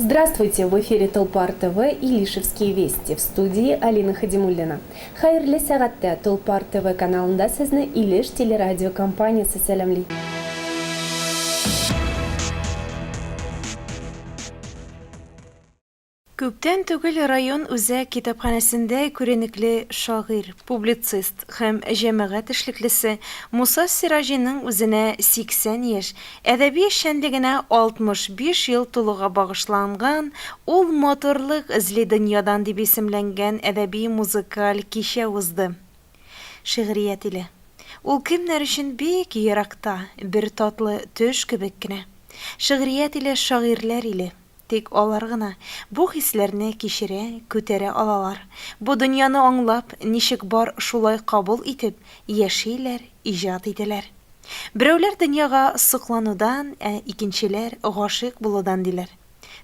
Здравствуйте! В эфире Толпар ТВ и Илишевские вести. В студии Алина Хадимуллина. Хәерле сәгатьтә Толпар ТВ каналында сезне Илеш телерадиокомпаниясе сәламли. Күптән түгел район үзәк китапханәсендә күренекле шагыйрь, публицист һәм җәмәгать эшлеклесе Муса Сираҗиның үзенә 80 яшь, әдәби эшчәнлегенә 65 ел тулуга багышланган Ул матурлык эзли дөньядан дип исемләнгән әдәби-музыкаль кичә узды. Шигърият иле. Ул кемнәр өчен бик еракта, бер татлы төш кебек кенә. Шигърият иле, шагыйрьләр иле. Тик алар гына бу хисләрне кичерә, күтәрә алалар. Бу дөньяны аңлап, ничек бар шулай кабул итеп, яшиләр, иҗат итәләр. Берәүләр дөньяга сокланудан, ә икенчеләр гашыйк булудан диләр.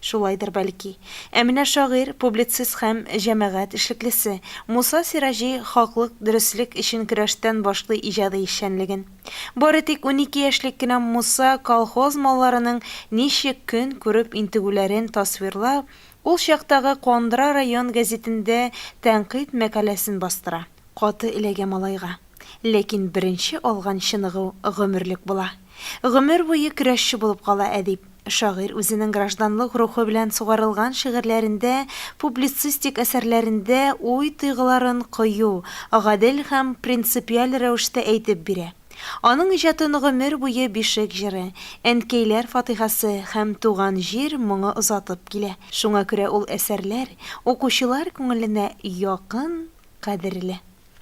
Шулайдыр бәлки. Ә менә шагыйрь, публицист һәм җәмәгать эшлеклесе Муса Сираҗи хаклык, дөреслек өчен көрәштән башлый иҗади эшчәнлеген. Бары тик 12 яшьлек кенә Муса колхоз малларының ничек көн күреп интегүләрен тасвирлап, ул чактагы Кандра район гәзитендә тәнкыйть мәкаләсен бастыра. Каты эләгә малайга. Ләкин беренче алган чыныгу гомерлек була. Гомер буе көрәшче булып кала әдип. Шагыйрь үзенең гражданлык рухы белән сугарылган шигырьләрендә, публицистик әсәрләрендә уй-тойгыларын кыю, гадел һәм принципиаль рәвештә әйтеп бирә. Аның иҗатын гомер буе Бишек җыры, Әнкәйләр фатыйхасы һәм Туган җир моңы озатып килә. Шуңа күрә ул әсәрләр укучылар күңеленә якын, кадерле.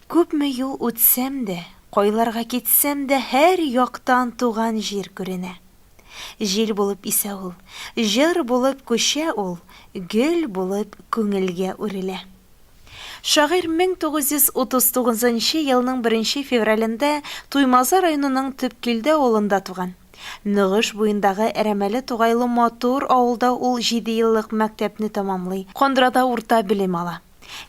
Күпме юл үтсәм дә, кайларга китсәм дә һәр яктан туган җир күренә. Җил булып исә ул, җыр булып күчә ул, гөл булып күңелгә үрелә. Шагыйрь 1939 нчы елның беренче февралендә Туймазы районының Төпкилде авылында туган. Нөгеш буендагы әрәмәле-тугайлы матур авылда ул җидееллык мәктәпне тәмамлый, Кандрада урта белем ала.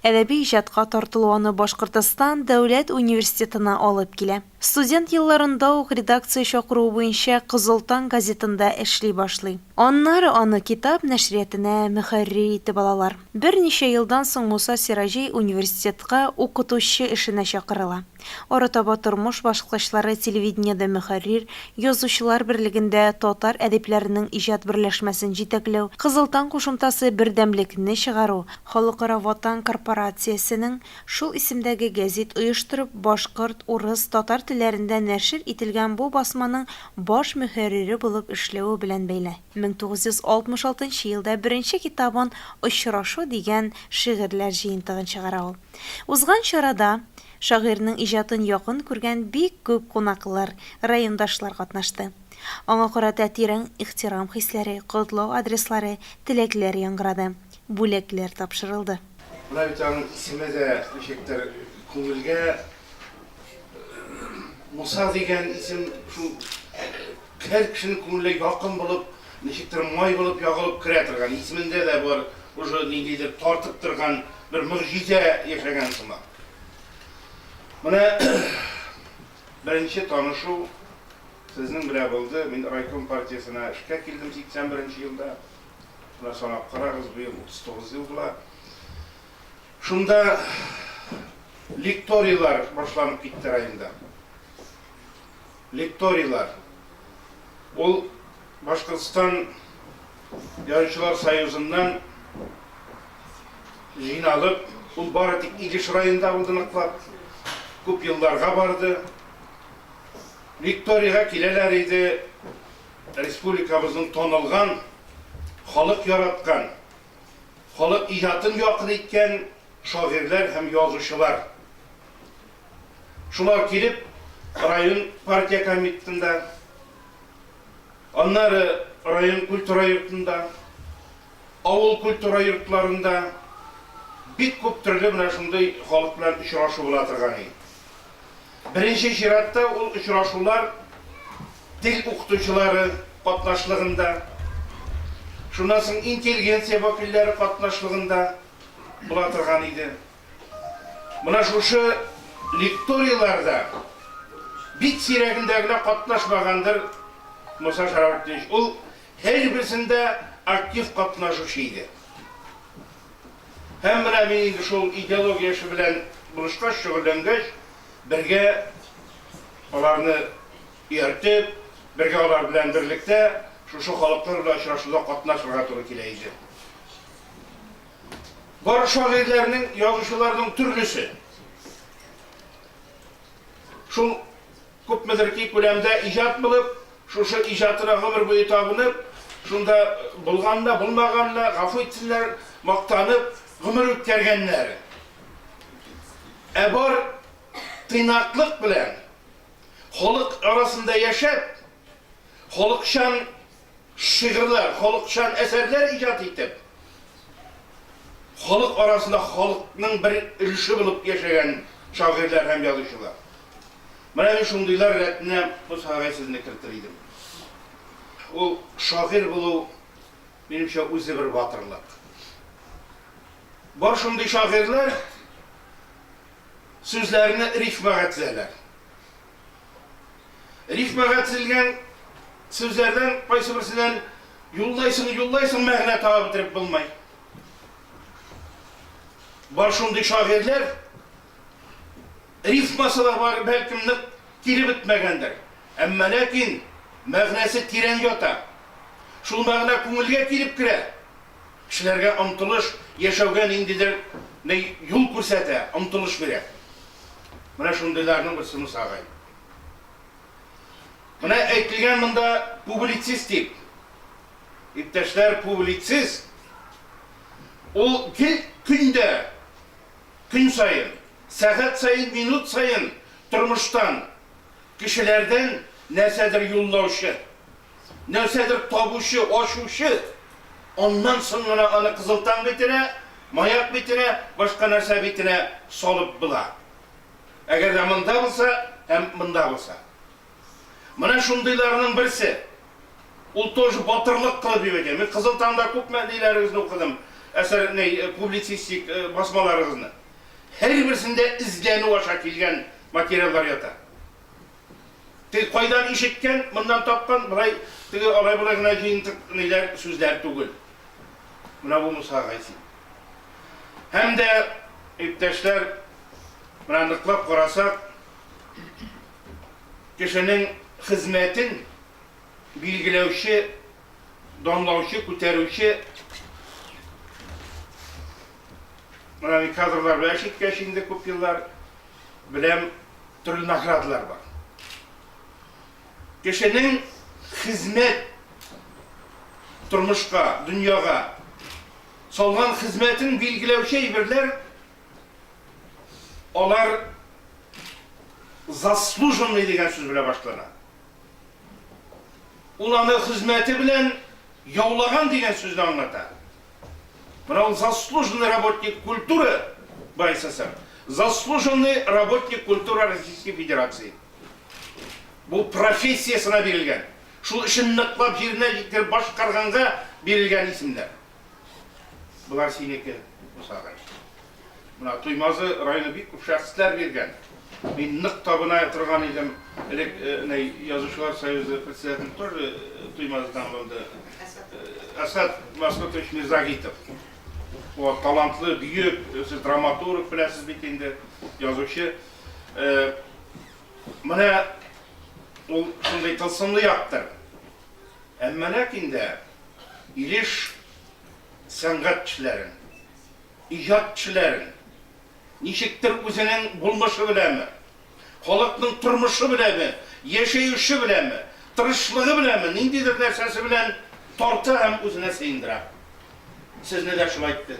Әдәби иҗатка тартылу аны Башкортостан дәүләт университетына алып килә. Студент елларында ук редакция чакыруы буенча Кызыл таң газетында эшли башлый. Аннары аны Китап нәшриятына мөхәррир итеп алалар. Берничә елдан соң Муса Сираҗи университетка укытучы эшенә чакырыла. Арытаба тормыш баскычлары телевидениедә мөхәррир, Язучылар берлегендә татар әдипләренең иҗат берләшмәсен җитәкләү, Кызыл таң кушымтасы Бердәмлекне чыгару, Халыкара Ватан корпорациясенең шул исемдәге гәзит оештырып, башкорт, урыс, татар телләрендә нәшер ителгән бу басманың баш мөхәррире булып эшләве белән бәйле. 1966 нчы елда беренче китабын Очрашу дигән шигырьләр җыентыгын чыгара ул. Узган чарада шагыйрьнең иҗатын якын күргән бик күп кунаклар, райондашлар катнашты. Аңа карата тирән ихтирам хисләре, котлау адреслары, теләкләр яңгырады, бүләкләр тапшырылды. Менә бит аның исеме дә ничектер күңелгә Муса дигән исем шул һәр кешенең күңеленә якын булып, ничектер май булып ягылып керә торган, исемендә дә бар уже ниндидер тартып торган бер могҗизә яшәгән сымак. Менә беренче танышу сезнең белән булды. Мин райком партиясенә эшкә килдем 81 нче елда. Менә санап карагыз, быел 39 ел була. Шунда лекторийлар башланып китте районда. Лекторийлар. Ул Башкортстан Язучылар союзыннан җыйналып, ул бары тик Илеш районында булды ныклап. Күп елларга барды. Лекторийга киләләр иде республикабызның танылган, халык яраткан, халык иҗатын якын иткән шагыйрьләр һәм язучылар. Шулар килеп, район партия комитетында, аннары район культура йортында, авыл культура йортларында бик күп төрле менә шундый халык белән очрашу була торган иде. Беренче чиратта ул очрашулар тел укытучылары катнашлыгында, шуннан соң интеллигенция вәкилләре катнашлыгында була торган иде. Менә шушы лекторийларда бик сирәгендә генә катнашмагандыр Муса Шәрәфетдинович. Ул һәрберсендә актив катнашучы иде. Һәм менә мин инде шул идеология эше белән булышкач, шөгыльләнгәч, бергә аларны ияртеп, бергә алар белән берлектә шушы халыклар белән очрашуда катнашырга туры килә иде. Бар шагыйрьләрнең, язучыларның төрлесе. Шул күпмедер ки күләмдә иҗат булып, шушы иҗатына гомер буе табынып, шунда булганына, булмаганына, гафу итсеннәр, мактанып гомер үткәргәннәр. Ә бар тыйнаклык белән халык арасында яшәп, халыкчан шигырьләр, халыкчан әсәрләр иҗат итеп, халык арасында халыкның бер өлеше булып яшәгән шагыйрьләр һәм язучылар. Менә мин шундыйлар рәтенә Муса агай сезне кертер идем. Ул шагыйрь булу, минемчә, үзе бер батырлык. Бар шундый шагыйрьләр, сүзләрне рифмага тезәләр. Рифмага тезелгән сүзләрдән кайсы берсеннән юллайсың, юллайсың, мәгънә табып бетереп булмый. Бар шундый шагыйрьләр, рифмасы да бар, бәлкем нык килеп бетмәгәндер. Әмма ләкин мәгънәсе тирән ята. Шул мәгънә күңелгә килеп керә. Кешеләргә омтылыш, яшәүгә ниндидер юл күрсәтә, омтылыш бирә. Менә шундыйларның берсе Муса агай. Менә әйтелгән монда публицист дип. Иптәшләр, публицист ул гел көндә, көн саен, сәгать саен, минут саен тормыштан, кешеләрдән нәрсәдер юллаучы, нәрсәдер табучы, ачучы. Аннан соң гына аны Кызыл таң битенә, Маяк битенә, башка нәрсә битенә салып була. Әгәр дә монда булса һәм монда булса. Менә шундыйларның берсе. Ул тоже батырлык кылып дип әйтәм. Мин Кызыл таңда күпме ниләрегезне укыдым, әсәр, ни, публицистик басмаларыгызны. Һәрберсендә эзләнү аша килгән материаллар ята. Теге кайдан ишеткән, моннан тапкан, болай теге алай-болай гына җыентык ниләр, сүзләр түгел. Менә бу Муса Гайсин. Һәм дә, иптәшләр, менә ныклап карасак, кешенең хезмәтен билгеләүче, данлаучы, күтәрүче менә мин кадрлар белән эш иткәч инде күп еллар беләм, төрле наградалар бар. Кешенең хезмәт тормышка, дөньяга салган хезмәтен билгеләүче әйберләр алар заслуженный дигән сүз белән башлана. Ул аны хезмәте белән яулаган дигән сүзне аңлата. Менә ул заслуженный работник культуры БССР, заслуженный работник культуры Российской Федерации. Бу профессиясенә бирелгән, шул эшен ныклап җиренә җиткереп башкарганга бирелгән исемнәр. Болар синеке, Муса агай. Менә Туймазы районы бик күп шәхесләр биргән. Мин нык табына торган идем. Элек э, Язучылар союзы председателе тоже э, Туймазыдан булды. Әсхәт Мәсгутович Мирзагитов. Вот, талантлы, бөек, сез драматург беләсез бит инде, язучы. Менә ул шундый тылсымлы яктыр. Әмма ләкин дә Илеш сәнгать кешеләрен, иҗат кешеләрен, ничектер үзенең булмышы беләме, халыкның тормышы беләме, яшәеше беләме, тырышлыгы беләме, ниндидер нәрсәсе белән тарта һәм үзенә сыендыра. Сезне дә шулай итте.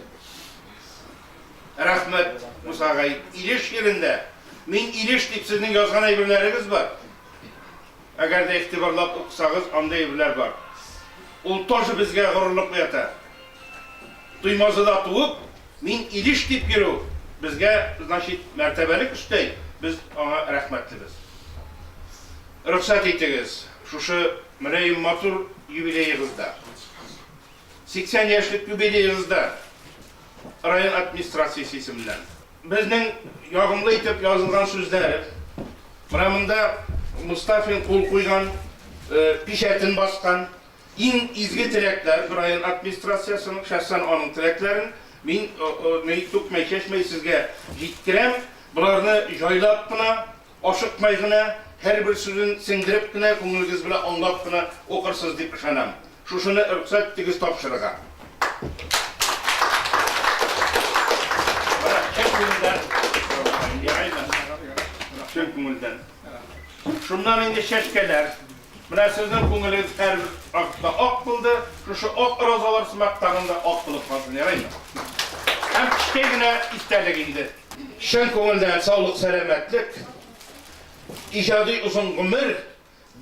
Рәхмәт, Муса агай, Илеш җирендә, мин Илеш дип сезнең язган әйберләрегез бар. Әгәр дә игътибарлап укысагыз, андый әйберләр бар. Ул тоже безгә горурлык уята. Туймазыда туып, мин Илеш дип йөрү безгә, значит, мәртәбәлек өстәй, без аңа рәхмәтлебез. Рөхсәт итегез, шушы мөлаем матур юбилеегызда, 80 яшьлек юбилеегызда район администрациясе исеменнән, Безнең ягымлы итеп язылган сүзләр. Менә монда Мостафин кул куйган, пичәтен баскан. Иң изге теләкләр район администрациясенең, шәхсән аның теләкләрен мин ни түкмәй-чәчмәй сезгә җиткерәм. Боларны җайлап кына, ашыкмай гына, һәрбер сүзен сеңдереп кенә, күңелегез белән аңлап кына укырсыз дип ышанам. Шушыны рөхсәт итегез тапшырырга. Менә чын күңелдән, ярыймы? Чын күңелдән. Шуннан инде чәчкәләр. Менә сезнең күңелегез һәр вакытта ак булды, шушы ак розалар сымак тагын да ак булып калсын, ярыймы? Һәм кечкәй генә истәлек инде. Чын күңелдән саулык-сәламәтлек, иҗади озын гомер,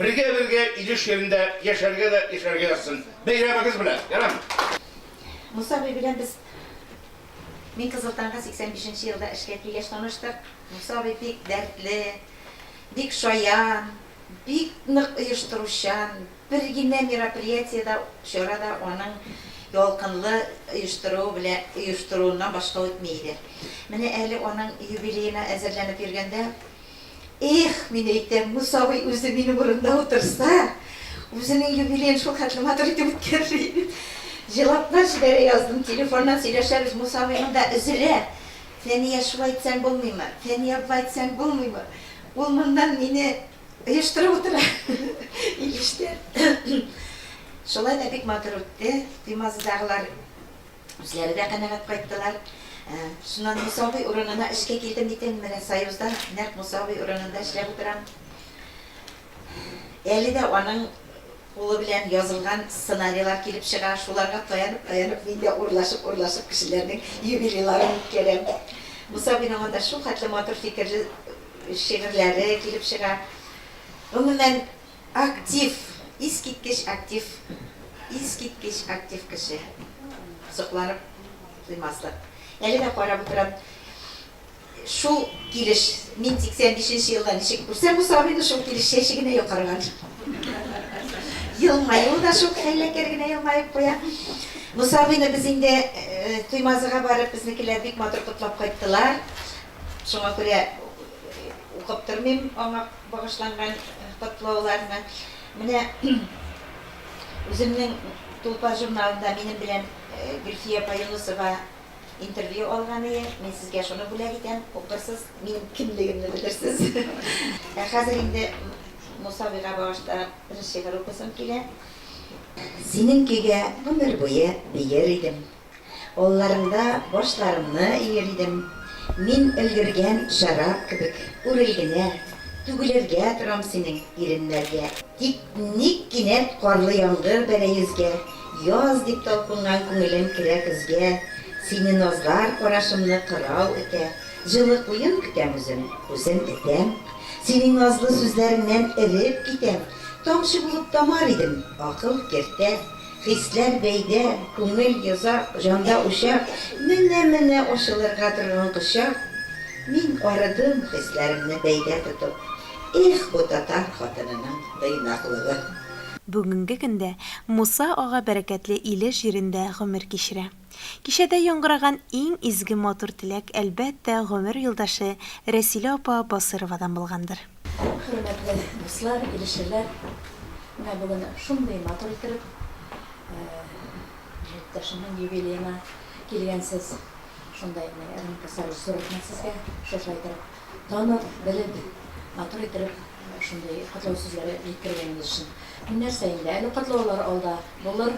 бергә-бергә Илеш җирендә яшәргә дә яшәргә язсын. Бәйрәмегез белән, ярыймы? Муса абый белән без мин Кызыл таңга 85 нче елда эшкә килгәч таныштык. Муса абый бик дәртле, бик шаян, Бик нык оештыручан, бер генә мероприятие дә, чара да аның ялкынлы оештыруы белән, оештыруыннан башка үтми иде. Менә әле аның юбилеена әзерләнеп йөргәндә, Эх, мин әйтәм, Муса абый үзе минем урында утырса, үзенең юбилеен шул хәтле матур итеп үткәрер иде. Җылаплар җибәрә яздым, телефоннан сөйләшәбез, Муса абый монда өзелә, Фәния, шулай итсәң булмыймы, Фәния, болай итсәң булмыймы? Ул моннан мине оештырып утыра. Илештә. Шулай да бик матур үтте. Туймазыдагылар үзләре дә канәгать кайттылар. Шуннан Муса абый урынына эшкә килдем бит инде, менә Союзда нәкъ Муса абый урынында эшләп утырам. Әле дә аның кулы белән язылган сценарийлар килеп чыга, шуларга таянып-таянып мин дә урлашып-урлашып кешеләрнең юбилейларын үткәрәм. Муса абыйның анда шул хәтле матур фикерле шигырьләре килеп чыга. Гомумән, актив, искиткеч актив, искиткеч актив кеше. Сокланып туймаслык. Әле дә карап утырам. Шул килеш, мин 85 нче елда ничек күрсәм Муса абыйны, шул килеш чәче генә йокарган. Елмаюы да шул хәйләкәр генә елмаеп куя. Муса абыйны без инде Туймазыга барып, безнекеләр бик матур котлап кайттылар. Шуңа күрә укып тормыйм аңа багышланган котлауларны. Менә үземнең Тулпар журналында минем белән Гөлфия апа Юнысова Интервью алганые, мин сезгә шуны бүләк итәм, укырсыз, минем кемлегемне белерсез. Ә хәзер инде Муса абыйга багышлап бер шигырь укысым килә. Синең көйгә гомер буе биер идем, Алларыңда башларымны иер идем. Мин өлгергән шәраб кебек, үрел генә, Түгелергә торам синең иреннәргә. Тик ник кинәт карлы яңгыр бәрә йөзгә, Яз дип талпынган күңелем керә көзгә, Сине назлар карашымны кырау этә, Җылы куен көтәм үзем, үзем этәм. Синең назлы сүзләреңнән эреп китәм, Тамчы булып тамар идем, акыл кертә. Хисләр бәйдә, күңел йозак, җанда учак, Менә-менә ачылырга торган кочак. Мин арыдым хисләремне бәйдә тотып, Эх, бу татар хатынының тыйнаклыгы! Бүгенге көндә Муса ага бәрәкәтле Илеш җирендә гомер кичерә. Кичәдә яңгыраган иң изге матур теләк, әлбәттә, гомер юлдашы Рәсилә апа Басыровадан булгандыр. Хөрмәтле дуслар, илешлеләр, менә бүген шундый матур иттереп иптәшемнең юбилеена килгәнсез. Шунда инде Рәхмәт зур рәхмәт сезгә, шушылай иттереп танып, белеп, матур иттереп шундый котлау сүзләре җиткергәнегез өчен. Мин нәрсә инде, әле котлаулар алда булыр.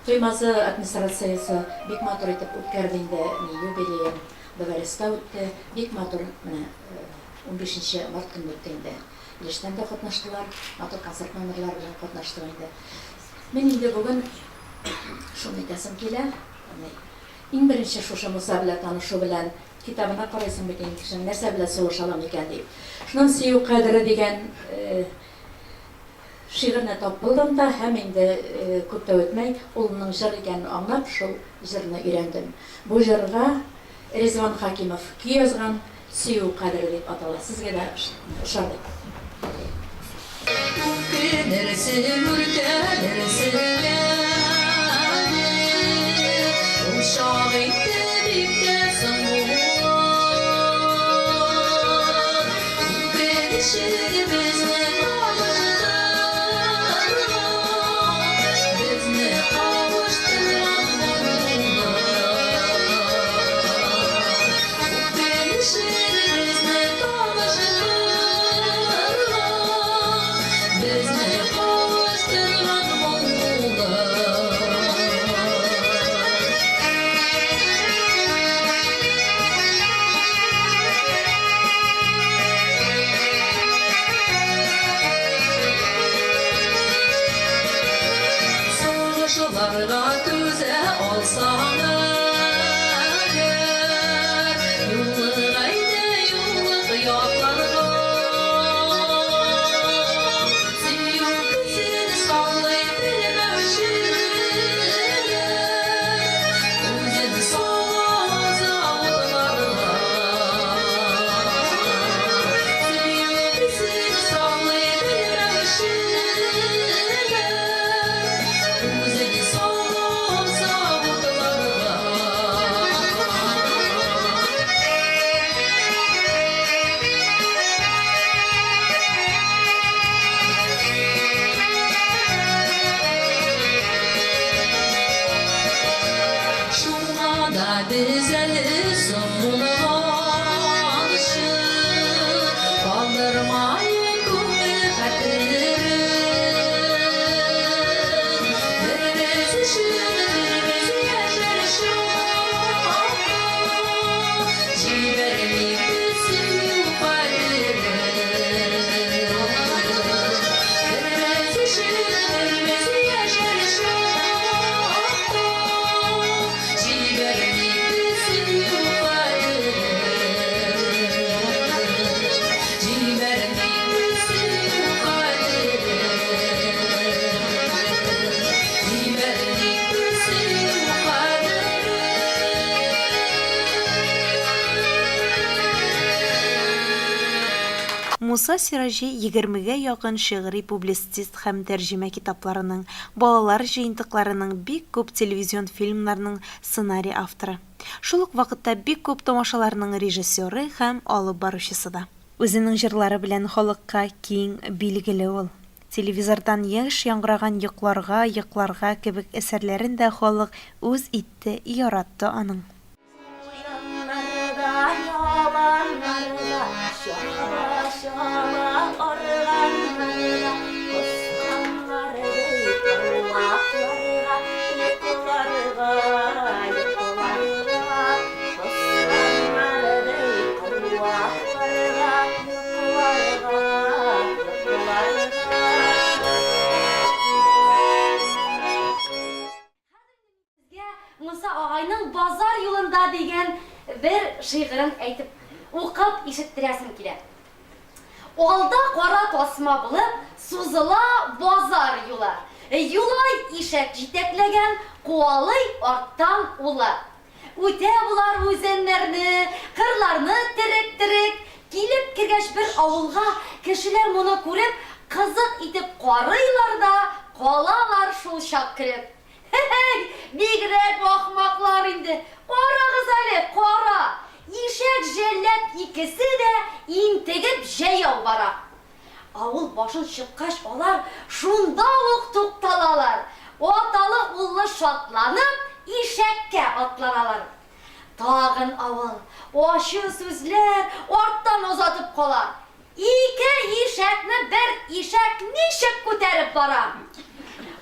Туймазы администрациясе бик матур итеп үткәрде инде ни юбилеен. Дворецта үтте. Бик матур, менә унбишенче март көнне үтте инде. Илештән дә катнаштылар, матур концерт номерлары белән катнаштык инде. Мин инде бүген шуны әйтәсем килә, иң беренче шушы Муса белән танышу белән Китабына карыйсың бит инде кешенең, нәрсә белән сулыш алам икән дип. Шуннан Сөю кадере дигән шигырьне тапылдым да һәм инде күп тә үтмәй, улымның җыр икәнен аңлап, шул җырны өйрәндем. Бу җырга Ризван Хакимов көй язган, Сөю кадере дип атала. Сезгә дә ошар дип уйлыйм. Үкенерсең, үртәлерсең әле. Ул чак инде бик тә соң булыр. Үкенечегебезне алыштырма. Муса Сираҗи егермегә якын шигъри публицист һәм тәрҗемә китапларының, балалар җыентыкларының, бик күп телевизион фильмнарның сценарий авторы. Шул ук вакытта бик күп тамашаларның режиссеры һәм алып баручысы да. Үзенең җырлары белән халыкка киң билгеле ул. Телевизордан еш яңгыраган Йокларга, йокларга кебек әсәрләрен дә халык үз итте, яратты аның. Уяннарда, яланнарда, чаба-чаба арганнарда, Посканнар ди тырнакларга, йокларга, йокларга. Посканнар ди тырнакларга, йокларга, йокларга. Сезгә Муса агайның Базар юлында дигән бер шигырен әйтеп, укып ишеттерәсем килә. Алда кара тасма булып сузыла базар юлы. Юлай ишәк җитәкләгән, куалый арттан улы. Үтә болар үзәннәрне, кырларны терек-терек. Килеп кергәч бер авылга, кешеләр моны күреп, кызык итеп карыйлар да, калалар шулчак көлеп. Һе-һей, бигрәк ахмаклар инде! Карагыз әле, кара! Ишәк жәлләп икесе дә интегеп җәяү бара. Авыл башын чыккач алар шунда ук тукталалар, аталы-уллы шатланып ишәккә атланалар. Тагын авыл, ачы сүзләр арттан озатып кала. Ике ишәкне бер ишәк ничек күтәреп бара?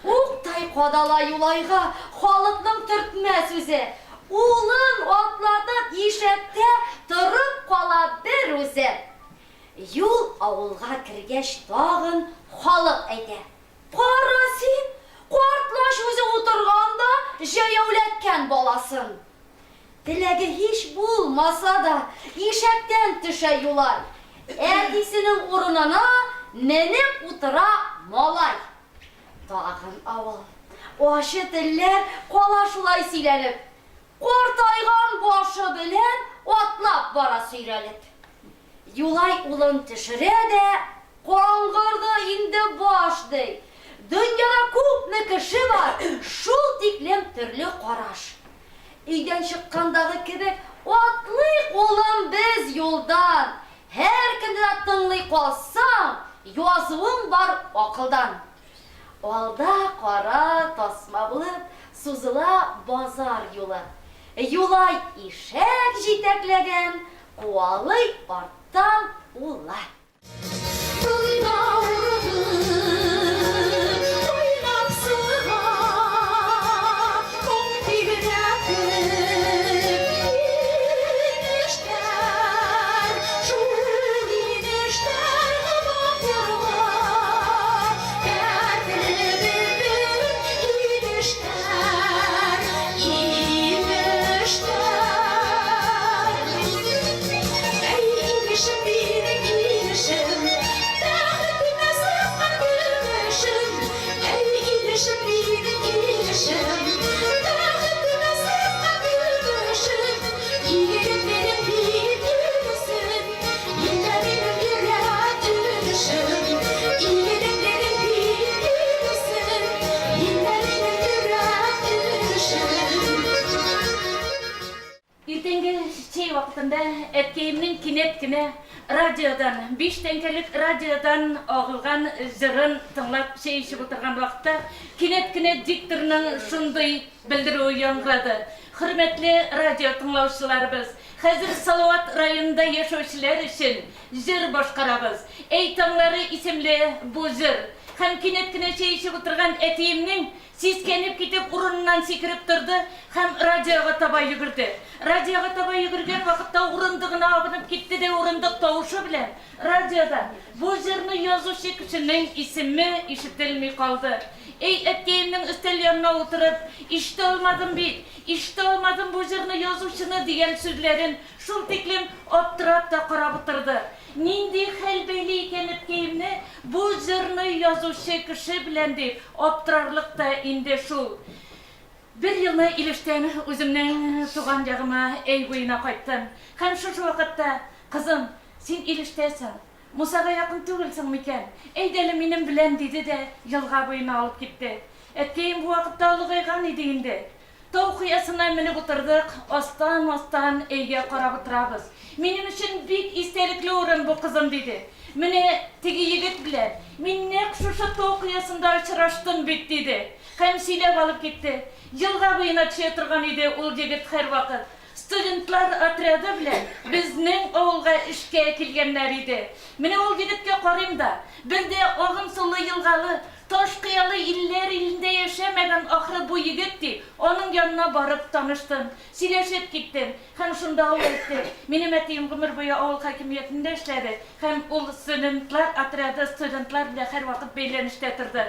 Уктай кадала Юлайга халыкның төртмә сүзе. Улын атлатып ишәктә торып кала бер үзе. Юл авылга кергәч тагын халык әйтә, Кара син, картлач үзе утырган да җәяүләткән баласын. Теләге һич булмаса да, ишәктән төшә Юлай. Әтисенең урынына менеп утыра малай. Тагын авыл. Ачы телләр кала шулай сөйләнеп. Картайган башы белән атлап бара сөйрәлеп. Юлай улын төшерә дә, Каңгырды инде баш, ди. Дөньяда күпме кеше бар, шул тиклем төрле караш. Өйдән чыккандагы кебек атлыйк, улым, без юлдан. Һәркемне дә тыңлый калсаң, язуың бар акылдан. Алда кара тасма булып сузыла базар юлы. Юлай ишәк җитәкләгән, куалый арттан улы. Иртәнге чәй вакытында әткәемнең кинәт кенә радиодан, биш тәңкәлек радиодан агылган җырын тыңлап чәй эчеп утырган вакытта, кинәт кенә дикторның шундый белдерүе яңгырады, Хөрмәтле радио тыңлаучыларыбыз, хәзер Салават районында яшәүчеләр өчен җыр башкарабыз. Әй таңнары исемле бу җыр. Һәм кинәт кенә чәй эчеп утырган әтиемнең Сискәнеп китеп, урыныннан сикереп торды һәм радиога таба йөгерде. Радиога таба йөгергән вакытта урындыгына абынып китте дә урындык тавышы белән радиода бу җырны язучы кешенең исеме ишетелми калды. Әй, әткәемнең өстәл янына утырып, ишетә алмадым бит, ишетә алмадым бу җырны язучыны, дигән сүзләрен шул тиклем аптырап та карап утырды. Нинди хәл бәйли икән әткәемне бу җырны язучы кеше белән дип аптырарлык та инде шул. Бер елны Илештән үземнең туган ягыма Әй буена кайттым. Һәм шушы вакытта, Кызым, син Илештәсең. Мусага якын түгелсең микән? Әйдә әле минем белән, диде дә елга буена алып китте. Әткәем бу вакытта олыгайган иде инде. Тау кыясына менеп утырдык, астан-астан өйгә карап утырабыз. Минем өчен бик истәлекле урын бу, кызым, диде. Менә теге егет белән мин нәкъ шушы тау кыясында очраштым бит, диде. Һәм сөйләп алып китте. Елга буена төшә торган иде ул егет һәрвакыт. Студентлар отряды белән безнең авылга эшкә килгәннәр иде. Менә ул егеткә карыйм да, бер дә агым сулы елгалы, таш кыялы илләр илендә яшәмәгән ахры бу егет дип, аның янына барып таныштым. Сөйләшеп киттем. Һәм шунда ул әйтте, Минем әтием гомер буе авыл хакимиятендә эшләде һәм ул студентлар отряды, студентлар белән һәрвакыт бәйләнештә торды.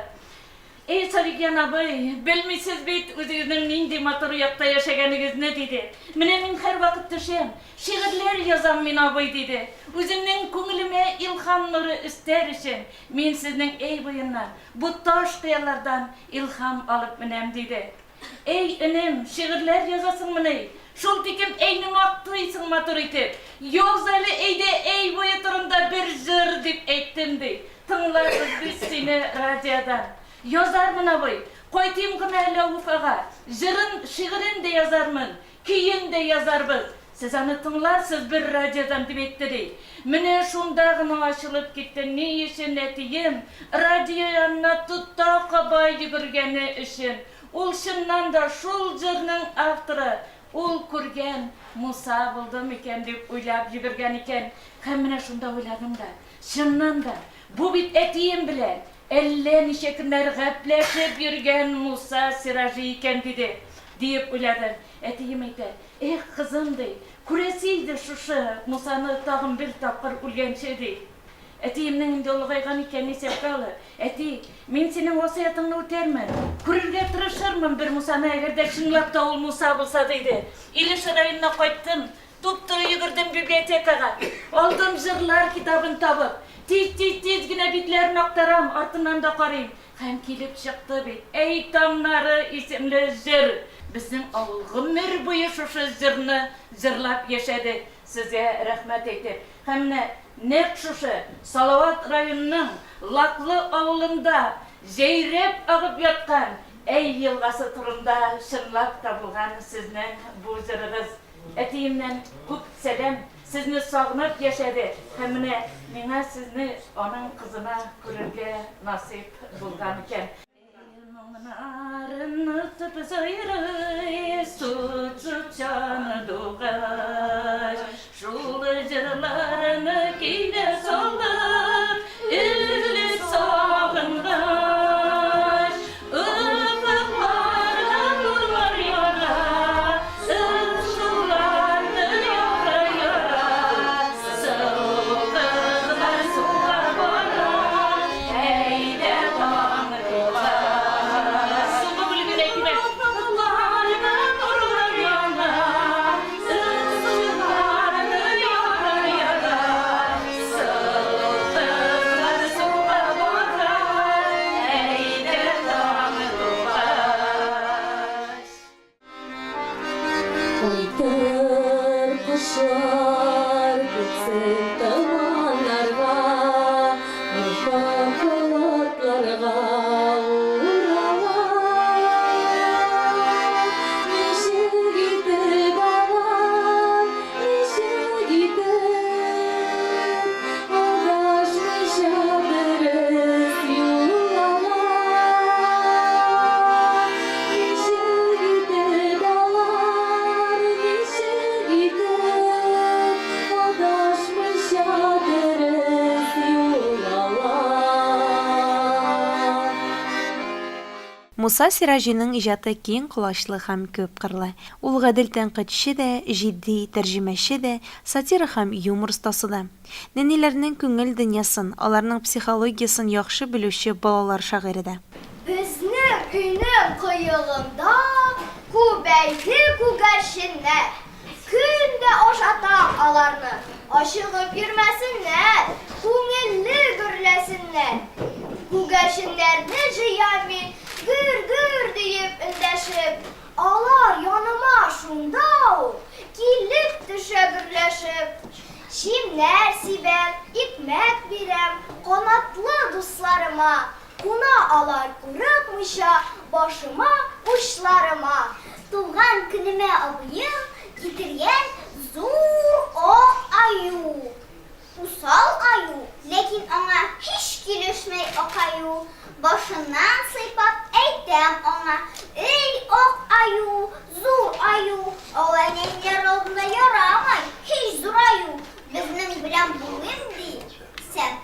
Эй, Сабитҗан абый, белмисез бит үзегезнең нинди матур якта яшәгәнегезне, диде. Менә мин һәрвакыт төшәм, шигырьләр язам мин, абый, диде. Үземнең күңелемә илһам нуры өстәр өчен, мин сезнең әй буеннан, бу таш кыялардан илһам алып менәм, диде. Эй, энем, шигырьләр язасыңмыни? Шул тикем әйне мактыйсың матур итеп. Яз әле, әйдә, әй буе турында бер җыр, дип әйттем, ди. Тыңларбыз без сине радиодан. Язармын, абый, кайтыйм гына әле Уфага. Җырын, шигырен дә язармын, көен дә язарбыз. Сез аны тыңларсыз бер радиодан, дип әйтте, ди. Менә шунда гына ачылып китте, ни өчен әтием радио янына тота каба йөгергәне өчен. Ул чыннан да шул җырның авторы, ул күргән Муса булды микән дип уйлап йөгергән икән. Һәм менә шунда уйладым да, чыннан да, бу бит әтием белән әллә ничә көннәр гәпләшеп йөргән Муса Сираҗи икән, диде, диеп уйладым. Әтием әйтә, Эх, кызым, ди, күрәсе иде шушы Мусаны тагын бер тапкыр үлгәнче, ди. Әтиемнең инде олыгайган икәнен исәпкә алып, Әти, мин синең васыятыңны үтәрмен, күрергә тырышырмын бер Мусаны, әгәр дә чынлап та ул Муса булса, диде. Илеш районына кайттым, туп-туры йөгердем библиотекага. Алдым җырлар китабын табып, тиз-тиз-тиз генә битләрен актарам, артыннан да карыйм. Һәм килеп чыкты бит, Әй таңнары исемле җыр! Безнең авыл гомер буе шушы җырны җырлап яшәде, сезгә рәхмәт әйтеп. Һәм менә нәкъ шушы Салават районының Лаклы авылында җәйрәп агып яткан Әй елгасы турында чынлап та булган сезнең бу җырыгыз. Әтиемнән күп сәлам, сезне сагынып яшәде һәм менә миңа сезне аның кызына күрергә насыйп булган икән. Моңнарын отып сайрый сут-сут чандугач, Шул җырларны көйгә салып, өзелеп сагынгач. Офыкларда нурлар яна, Ысулларны яра-яра, Сылу кызлар суга бара, Әйдә таң тугач. Соңгы бүлеген әйтим әле. Офыкларда нурлар яна, Ысулларны яра-яра, Сылу кызлар суга бара, Әйдә таң тугач. Кайтыр кошлар күксел томаннарга, Ап-ак болытларга урала. Ничек итеп алар, ничек итеп Адашмыйча дөрес юл ала. Ничек итеп алар, ничек итеп Адашмыйча дөрес юл ала. Муса Сираҗиның иҗаты киң колачлы һәм күпкырлы. Ул гадел тәнкыйтьче дә, җитди тәрҗемәче дә, сатира һәм юмор остасы да. Нәниләрнең күңел дөньясын, аларның психологиясен яхшы белүче балалар шагыйре дә. Безнең өйнең кыегында күбәйде күгәрченнәр. Көн дә ашатам аларны, ачыгып йөрмәсеннәр, күңелле гөрләсеннәр. Күгәрченнәрне җыям мин, гөр-гөр диеп эндәшеп, алар яныма шунда ук килеп төшә гөрләшеп. Җимнәр сибәм, икмәк бирәм Канатлы дусларыма. Куна алар курыкмыйча Башыма, учларыма. Туган көнемә абыем китергән зур ак аю. Усал аю, ләкин аңа һич килешмәй ак аю. Башыннан сыйпап әйтәм аңа, Эй, ак аю, зур аю, алай нәниләр алдында ярамый һич зураю. Безнең белән булыйм ди сән.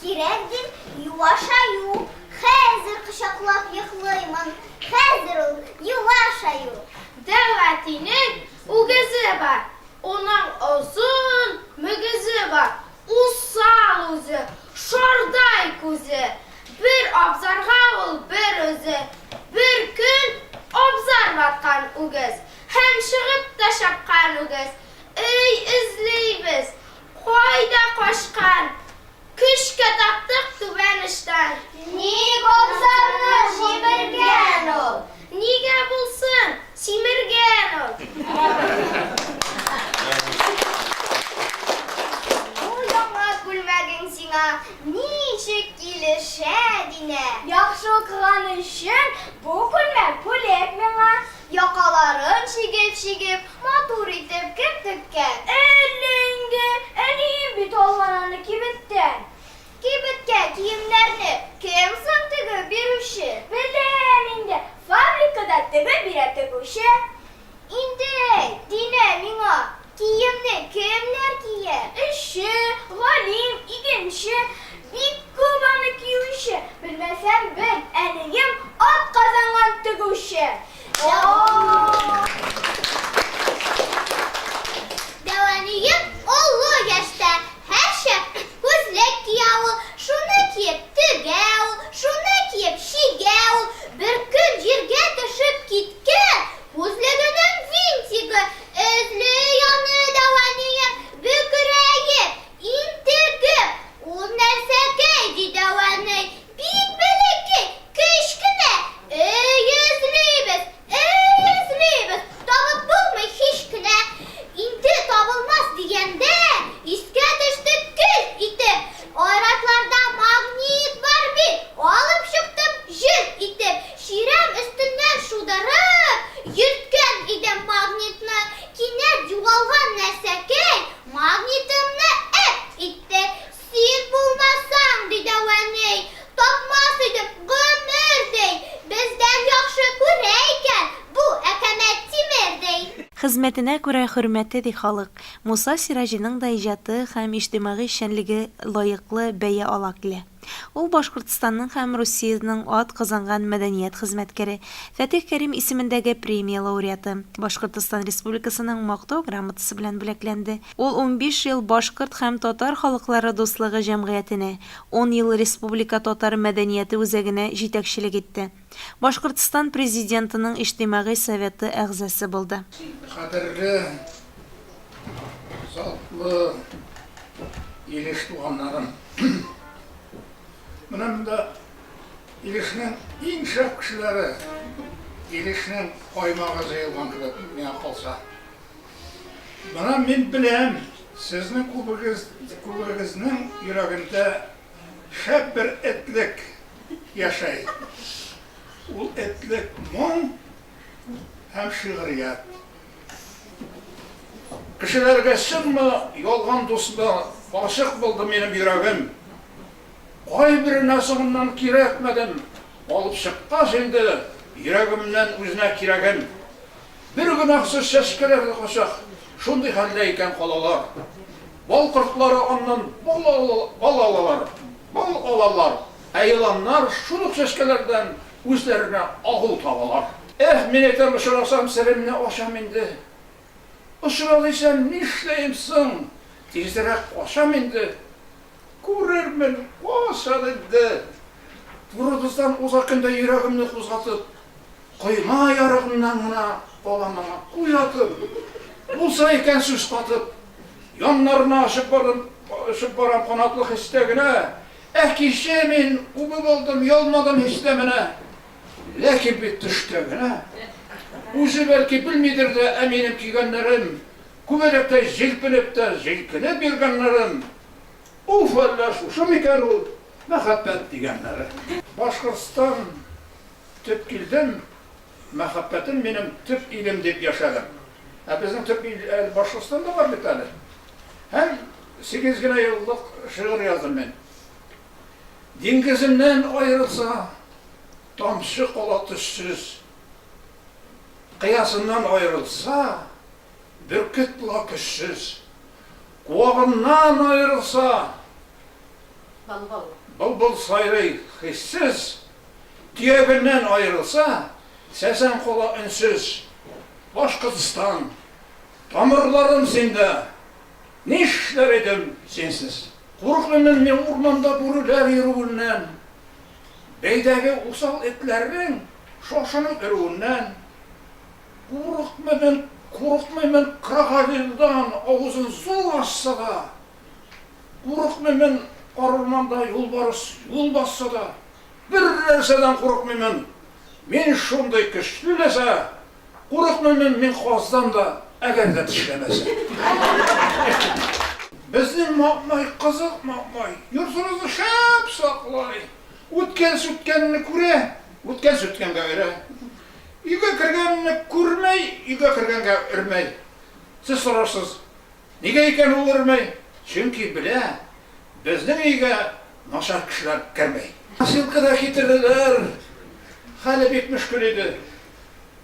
Кирәк дим, юаш аю. Хәзер кочаклап йоклыймын, хәзер ул юаш аю. Дәү әтинең үгезе бар, Уның озын мөгезе бар, Усал үзе, шардай күзе. Бер абзарга ул бер үзе. Бер көн абзар ваткан үгез. Һәм чыгып та чапкан үгез. Өй эзлибез, кайда качкан? Көчкә таптык түбән очтан. Ник абзарны җимергән ул? Нигә булсын, симергән ул. Бу яңа күлмәгең сиңа ничек килешә, Динә! Яхшы укыган өчен бу күлмәк бүләк миңа. Якаларын чигеп-чигеп, матур итеп кем теккән? Әллә инде, әнием бит алган аны кибеттән. Кибеткә киемнәрне кем соң тегеп бирүче? Беләм инде, фабрикада тегеп бирә тегүче. Инде әйт, Динә, миңа, киемне кемнәр кия? Эшче, галим, игенче, бик күп аны киюче. Белмәсәң, бел, әнием атказанган тегүче. Дәү әнием олы яшьтә, һәрчак күзлек кия ул, шуны киеп тегә ул, шуны киеп чигә ул. Беркөн җиргә төшеп киткән күзлегенең винтигы эзли аны дәү әнием, бөкрәеп, интегеп. Ул нәрсәкәй, ди дәү әни, Бик бәләкәй, кечкенә. Өй эзлибез, өй эзлибез, табып булмый һич кенә. Инде табылмас дигәндә, искә төште келт итеп. Айратларда магнит бар бит, алып чыктым җелт итеп. Чирәм өстеннән шудырып, йөрткән идем магнитны. Кинәт югалган нәрсәкәй магнитымны эп итте. Син булмасаң, ди дәү әни, тапмас идем гомер, ди. Бездән яхшы күрә икән бу әкәмәт тимер, ди. Хезмәтенә күрә хөрмәте, ди халык. Муса Сираҗиның да иҗаты һәм иҗтимагый эшчәнлеге лаеклы бәя ала килә. Ул Башкортстанның һәм Русиянең атказанган мәдәният хезмәткәре, Фәтих Кәрим исемендәге премия лауреаты, Башкортостан Республикасының Мактау грамотасы белән бүләкләнде. Ул 15 ел Башкорт һәм татар халыклары дуслыгы җәмгыятенә, ун ел Республика татар мәдәнияте үзәгенә җитәкчелек итте. Башкортстан Президентының Иҗтимагый советы әгъзасы булды. Кадерле, затлы Илеш туганнарым! Менә монда Илешнең иң шәп кешеләре, Илешнең каймагы җыелган кебек, миңа калса. Менә мин беләм, сезнең күбегез, күбегезнең йөрәгендә шәп бер этлек яшәй. Ул этлек моң һәм шигърият. Кешеләргә чынмы, ялган дусмы, гашыйк булды минем йөрәгем. Кайберенә соңыннан кирәкмәдем, алып чыккач инде йөрәгемнән үзенә кирәген. Бер гөнаһсыз чәчкәләр дә кайчак шундый хәлдә икән калалар. Бал кортлары аннан бал алалар, бал алалар, ә еланнар шул ук чәчкәләрдән үзләренә агу табалар. Эх, мин әйтәм, очрасам, серемне ачам инде. Очрады дисәм, нишләем соң? Тизрәк качам инде. Күрермен, качан инде. Турыбыздан уза көндә йөрәгемне кузгатып, Койма ярыгыннан гына алам аңа күз атып, Булса икән сүз катып. Яннарына очып бардым, очып барам канатлы хистә генә. Ә кичә мин үбеп алдым, ялмадым һич тә менә. Ләкин бит төштә генә. Үзе бәлки белмидер дә, ә минем көйгәннәрем. Күбәләктәй җилпенеп тә җилкенеп йөргәннәрем, Уф, әллә шушы микән ул мәхәббәт дигәннәре? Башкортстан төп килдем, мәхәббәтем минем төп илем дип яшәдем. Ә безнең төп ил әле Башкортстанда бар бит әле. Һәм сигез генә еллык шигырь яздым мин. Диңгезеннән аерылса, тамчы кала төссез. Кыясыннан аерылса, бөркет була көчсез. Куагыннан аерылса, былбыл сайрый хиссез. Төягеннән аерылса, сәсән кала өнсез. Башкортстан, тамырларым синдә, нишләр идем синсез? Курыкмыймын мин урманда бүреләр йөрүеннән, Бәйдәге усал этләрнең шашынып өрүеннән. Курыкмыймын, курыкмыймын крокодилдан, авызын зур ачса да. Курыкмыймын карурманда юлбарыс юл басса да. Бер нәрсәдән курыкмыймын, мин шундый көчле ләсә. Курыкмыймын мин каздан да, әгәр дә тешләмәсә. Безнең маэмай кызык маэмай, йортыбызны шәп саклый. Үткән-сүткәнне күрә, үткән-сүткәнгә өрә. Өйгә кергәнне күрмәй, өйгә кергәнгә өрмәй. Сез сорарсыз, нигә икән ул өрмәй? Чөнки белә, безнең өйгә начар кешеләр кермәй. Носилкада китерделәр, хәле бик мөшкел иде.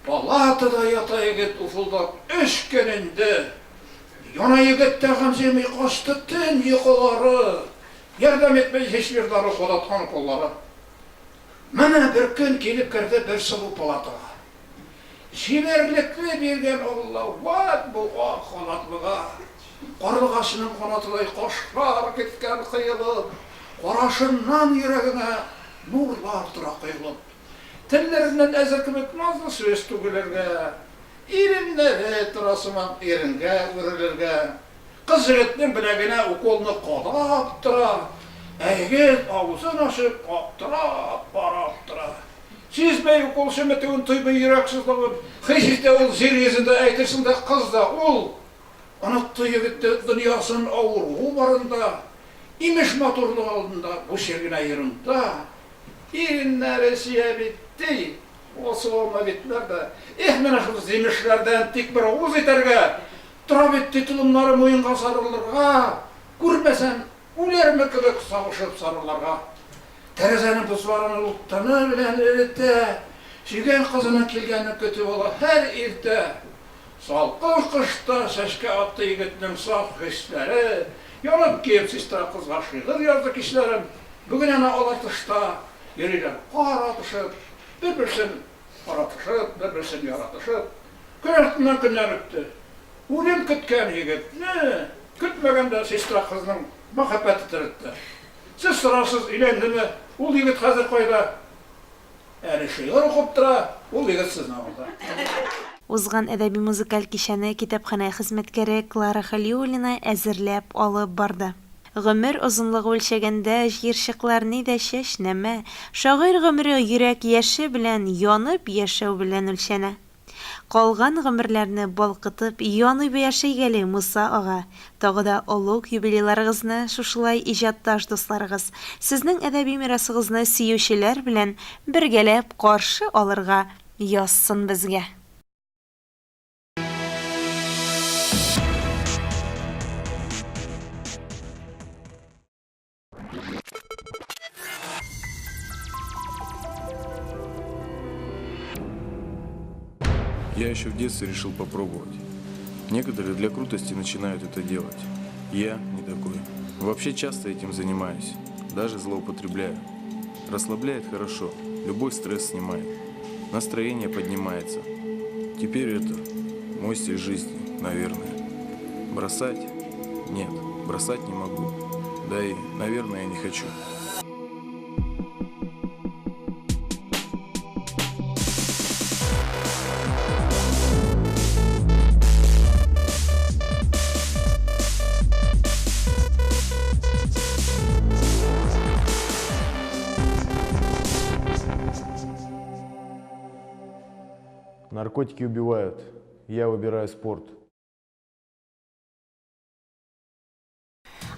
Палатада ята егет уфылдап өч көн инде. Яна егет тәгам җыймый качты төн йокылары. Ярдәм итми һичбер дару кадаткан уколлары. Менә бер көн килеп керде бер сылу палатага. Чибәрлекне биргән Алла вәт бу ак халатлыга. Карлыгачның канатыдай кашлар киткән кыелып, карашыннан йөрәгеңә нурлар тора коелып. Телләреннән әзер кебек назлы сүз түгелергә, Иреннәре тора сыман иренгә үрелергә. Кыз егетнең беләгенә уколны кадап тора, ә егет авызын ачып аптырап карап тора. Сизмәй укол чеметүен, тоймый йөрәк сызлавын, хис итә ул җир йөзендә, әйтерсең дә кыз да ул. Онытты егет дөньясын, авыруы барында, имеш матурлык алдында бу чир генә ерунда. Иреннәре чия бит, ди, асыл алма битләр дә. Эх, менә шул җимешләрдән тик бер авыз итәргә, тора бит, ди, толымнары муенга сарылырга, күрмәсәм, үләрме кебек сагышып сарыларга. Тәрәзәнең бозларын ул тыны белән эретә, сөйгән кызының килгәнен көтеп ала һәр иртә. Салкын кышта чәчкә атты егетнең саф хисләре, янып-көеп сестра кызга шигырь язды кичләрен. Бүген әнә алар тышта йөриләр кар атышып, бер-берсен каратышып, бер-берсен яратышып. Көн артыннан көннәр үтте. Үлем көткән егетне көтмәгәндә сестра кызның мәхәббәте терелтте. Сез сорарсыз, өйләндеме, ул егет хәзер кайда? Әле шигырь укып тора, ул егет сезнең алда. Узган әдәби-музыкаль кичәне китапханә хезмәткәре Клара Хәлиуллина әзерләп алып барды. Гомер озынлыгы үлчәгәндә җыерчыклар ни дә чәчнәмә, шагыйрь гомере йөрәк яше белән янып яшәү белән үлчәнә. Калган гомерләрне балкытып, янып яшик әле, Муса ага! Тагы да олуг юбилейларыгызны шушылай иҗатташ дусларыгыз, сезнең әдәби мирасыгызны сөючеләр белән бергәләп каршы алырга язсын безгә! Я еще в детстве решил попробовать. Некоторые для крутости начинают это делать. Я не такой. Вообще часто этим занимаюсь. Даже злоупотребляю. Расслабляет хорошо. Любой стресс снимает. Настроение поднимается. Теперь это мой стиль жизни, наверное. Бросать? Нет, бросать не могу. Да и, наверное, я не хочу. Наркотики убивают. Я выбираю спорт.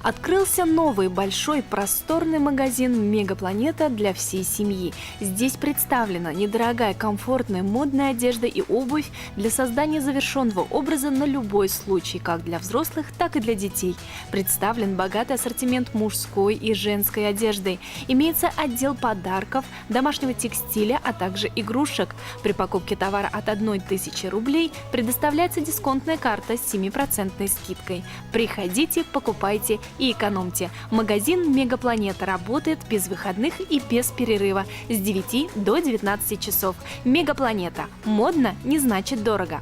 Открылся новый большой просторный магазин «Мегапланета» для всей семьи. Здесь представлена недорогая, комфортная, модная одежда и обувь для создания завершенного образа на любой случай, как для взрослых, так и для детей. Представлен богатый ассортимент мужской и женской одежды. Имеется отдел подарков, домашнего текстиля, а также игрушек. При покупке товара от 1000 рублей предоставляется дисконтная карта с 7% скидкой. Приходите, покупайте и экономьте. Магазин «Мегапланета» работает без выходных и без перерыва с 9 до 19 часов. «Мегапланета». Модно не значит дорого.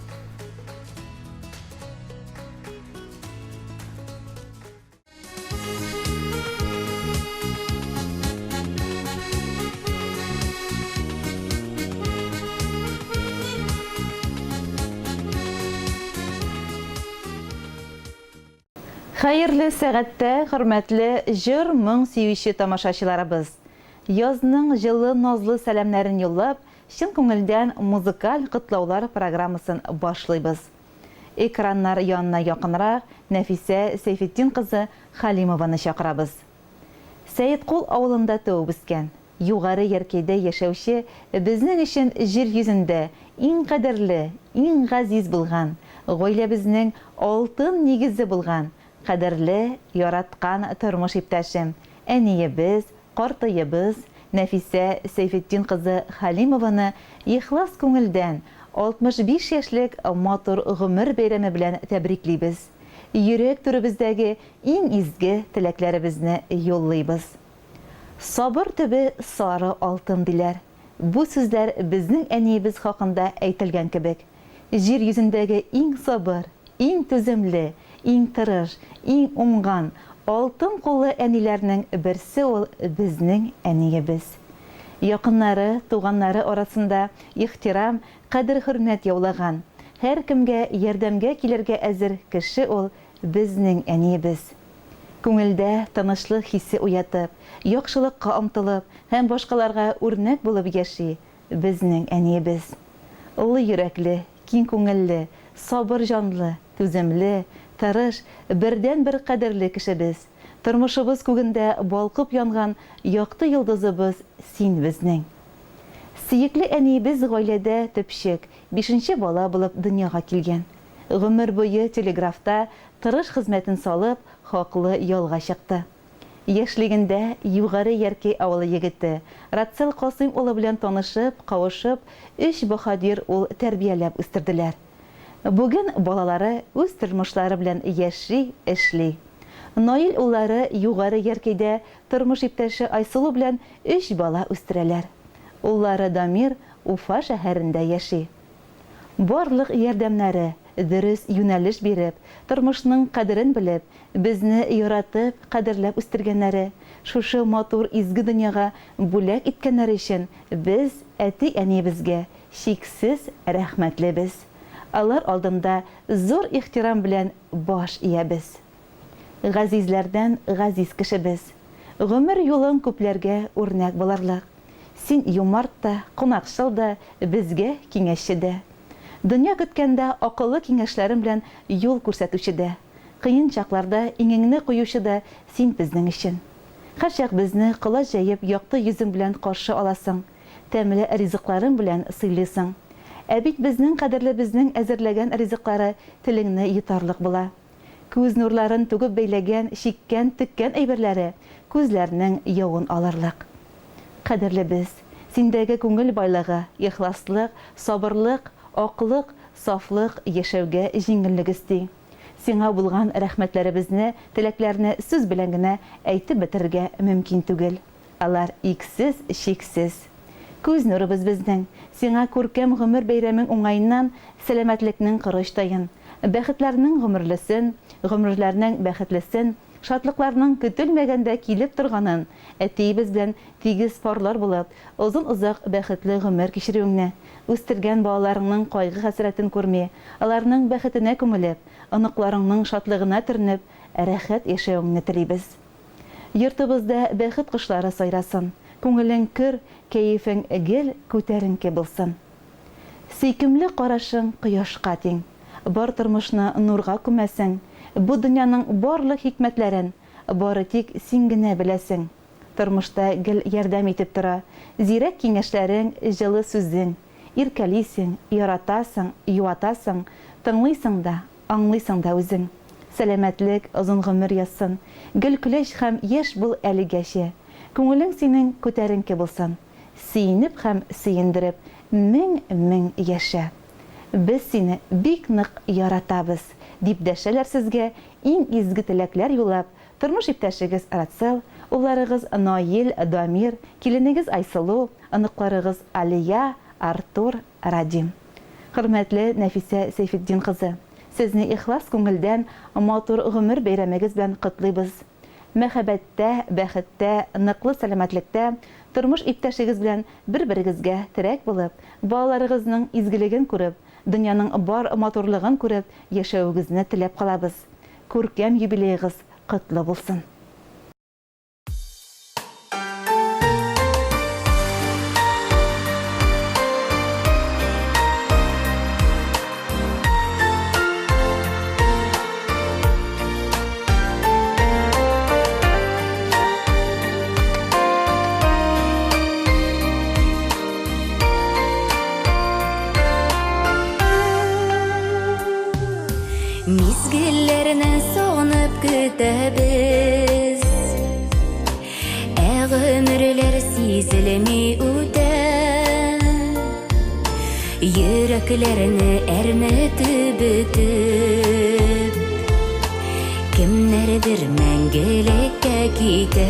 Хәерле сәгатьтә, хөрмәтле җыр-моң сөюче тамашачыларыбыз! Язның җылы назлы сәламнәрен юллап, чын күңелдән музыкаль котлаулар программасын башлыйбыз. Экраннар янына якынрак Нәфисә Сәйфетдин кызы Хәлимованы чакырабыз. Сәеткул авылында туып үскән, Югары Яркәйдә яшәүче безнең өчен җир йөзендә иң кадерле, иң газиз булган, гаиләбезнең алтын нигезе булган, кадерле, яраткан тормыш иптәшем, әниебез, картыебыз Нәфисә Сәйфетдин кызы Хәлимованы ихлас күңелдән 65 яшьлек матур гомер бәйрәме белән тәбриклибез, йөрәк түребездәге иң изге теләкләребезне юллыйбыз. Сабыр төбе сары алтын, диләр. Бу сүзләр безнең әниебез хакында әйтелгән кебек. Җир йөзендәге иң сабыр, иң түземле, иң тырыш, иң уңган, алтын куллы әниләрнең берсе ул безнең әниебез. Якыннары, туганнары арасында ихтирам, кадер-хөрмәт яулаган, һәркемгә ярдәмгә килергә әзер кеше ул безнең әниебез. Күңелдә тынычлык хисе уятып, яхшылыкка омтылып һәм башкаларга үрнәк булып яши безнең әниебез. Олы йөрәкле, киң күңелле, сабыр җанлы, түземле, тырыш, бердәнбер кадерле кешебез, тормышыбыз күгендә балкып янган якты йолдызыбыз син безнең. Сөекле әниебез гаиләдә төпчек, бишенче бала булып дөньяга килгән. Гомер буе телеграфта тырыш хезмәтен салып, хаклы ялга чыкты. Яшьлегендә Югары Яркәй авылы егете Рацел Касыйм улы белән танышып, кавышып, өч баһадир ул тәрбияләп үстерделәр. Бүген балалары үз тормышлары белән яши, эшли. Наил уллары Югары Яркәйдә тормыш иптәше Айсылу белән өч бала үстерәләр. Уллары Дамир Уфа шәһәрендә яши. Барлык ярдәмнәре, дөрес юнәлеш биреп, тормышның кадерен белеп, безне яратып, кадерләп үстергәннәре, шушы матур изге дөньяга бүләк иткәннәре өчен без әти-әниебезгә чиксез рәхмәтлебез. Алар алдында зур ихтирам белән баш иябез. Газизләрдән газиз кешебез. Гомер юлың күпләргә үрнәк булырлык. Син юмарт та, кунакчыл да, безгә киңәшче дә. Дөнья көткәндә акыллы киңәшләрең белән юл күрсәтүче дә, кыен чакларда иңеңне куючы да син безнең өчен. Һәрчак безне колач җәеп якты йөзең белән каршы аласың, тәмле ризыкларың белән сыйлыйсың. Ә бит безнең кадерлебезнең әзерләгән ризыклары телеңне йотарлык була. Күз нурларын түгеп бәйләгән, чиккән, теккән әйберләре күзләрнең явын алырлык. Кадерлебез, синдәге күңел байлыгы, ихласлык, сабырлык, аклык, сафлык яшәүгә җиңеллек өсти. Сиңа булган рәхмәтләребезне, теләкләрне сүз белән генә әйтеп бетерергә мөмкин түгел. Алар иксез, чиксез. Күз нурыбыз безнең. Сиңа күркәм гомер бәйрәмең уңаеннан сәламәтлекнең корычтаен, бәхетләрнең гомерлесен, гомерләрнең бәхетлесен, шатлыкларның көтелмәгәндә килеп торганын, әтиебез белән тигез парлар булып, озын-озак бәхетле гомер кичерүеңне, үстергән балаларыңның кайгы-хәсрәтен күрми, аларның бәхетенә күмелеп, оныкларыңның шатлыгына төренеп, рәхәт яшәвеңне телибез. Йортыбызда бәхет кошлары сайрасын, күңелең көр, кәефең гел күтәренке булсын. Сөйкемле карашың кояшка тиң, бар тормышны нурга күмәсең, бу дөньяның барлык хикмәтләрен, бары тик син генә беләсең. Тормышта гел ярдәм итеп тора зирәк киңәшләрең, җылы сүзең. Иркәлисең, яратасың, юатасың, тыңлыйсың да, аңлыйсың да үзең. Сәламәтлек, озын гомер язсын. Гел көләч һәм яшь бул әлегәчә. Күңелең синең күтәренке булсын. Сөенеп һәм сөендереп мең-мең яшә. Без сине бик нык яратабыз, дип дәшәләр сезгә иң изге теләкләр юллап, тормыш иптәшегез Рацел, улларыгыз Наил, Дамир, киленегез Айсылу, оныкларыгыз Алия, Артур, Радим. Хөрмәтле Нәфисә Сәйфетдин кызы, сезне ихлас күңелдән матур гомер бәйрәмегез белән котлыйбыз. Мәхәббәттә, бәхеттә, ныклы сәламәтлектә, тормыш иптәшегез белән бер-берегезгә терәк булып, балаларыгызның изгелеген күреп, дөньяның бар матурлыгын күреп яшәвегезне теләп калабыз. Күркәм юбилеегыз котлы булсын! Мизгелләрне сагынып көтәбез Ә гомерләр сизелми үтә Йөрәкләрне әрнетеп бөтеп Кемнәрдер мәңгелеккә китә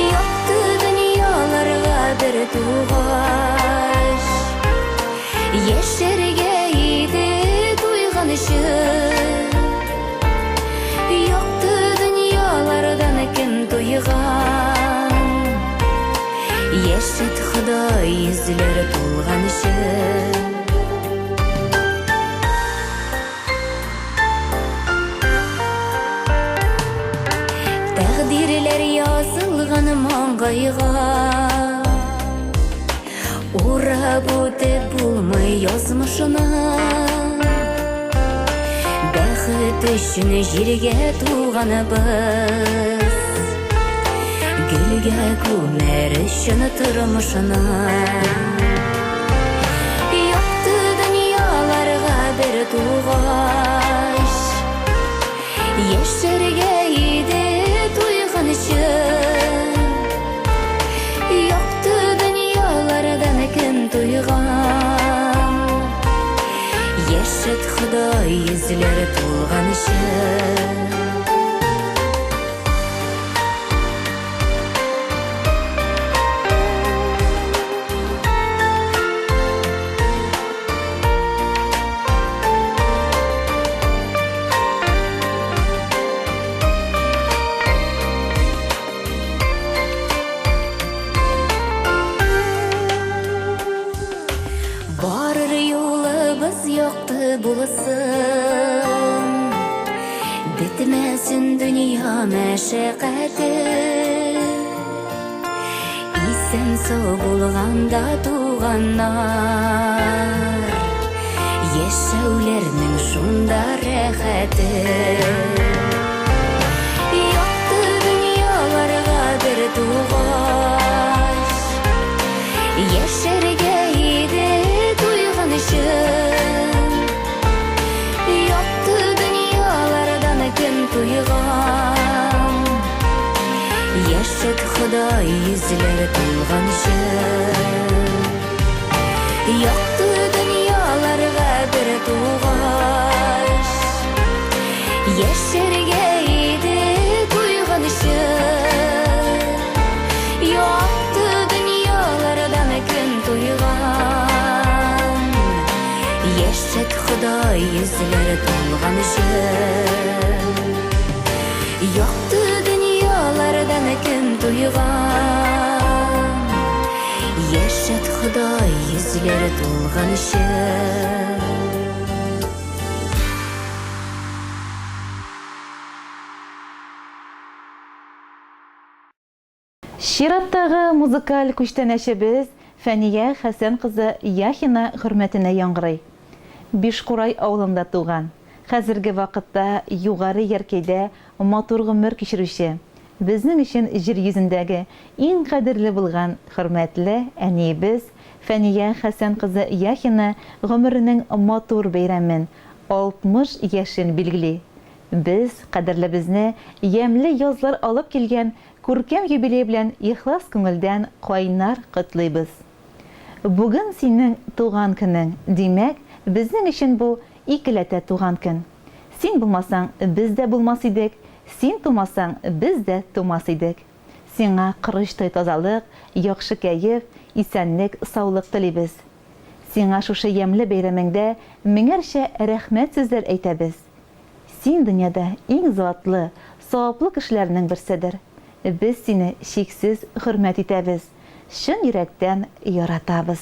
Якты дөньяларга бер тугач Яшәргә иде туйганчы Якты дөньялардан кем туйган Яшәт Ходай йөзләр тулганчы Тәкъдирләр язылган маңгайга Урап үтеп булмый язмышына Бәхет өчен җиргә туганыбыз Гөлгә күмәр өчен тормышына Якты дөньяларга бер тугач Яшәргә иде туйганчы Якты дөньялардан кем туйган Яшәт Ходай йөзләр тулганчы Барыр юлыбыз якты булсын, Бетмәсен дөнья мәшәкате. Исән-сау булганда туганнар, Яшәүләрнең шунда рәхәте. Якты дөньяларга бер тугач, Яшәргә иде туйганчы. Якты дөньялардан кем туйган? Яшәт Ходай йөзләр тулганчы. Якты дөньяларга бер тугач, Яшәргә иде туйганчы. Якты дөньялардан кем туйган? Яшәт Ходай йөзләр тулганчы. Якты дөньялардан кем туйган? Яшәт Ходай йөзләр тулганчы. Чираттагы музыкаль күчтәнәчебез Фәния Хәсән кызы Яхина хөрмәтенә яңгырый. Бишкурай авылында туган. Хәзерге вакытта Югары Яркәйдә матур гомер кичерүче, безнең өчен җир йөзендәге иң кадерле булган хөрмәтле әниебез Фәния Хәсән кызы Яхина гомеренең матур бәйрәмен, 60 яшен билгели. Без, кадерлебезне ямьле язлар алып килгән күркәм юбилей белән ихлас күңелдән кайнар котлыйбыз. Бүген синең туган көнең, димәк, безнең өчен бу икеләтә туган көн. Син булмасаң, без дә булмас идек, син тумасаң, без дә тумас идек. Сиңа корычтай тазалык, яхшы кәеф, исәнлек, саулык телибез. Сиңа шушы ямьле бәйрәмеңдә меңәрчә рәхмәт сүзләр әйтәбез. Син дөньяда иң затлы, саваплы кешеләрнең берседер. Без сине чиксез хөрмәт итәбез, чын йөрәктән яратабыз.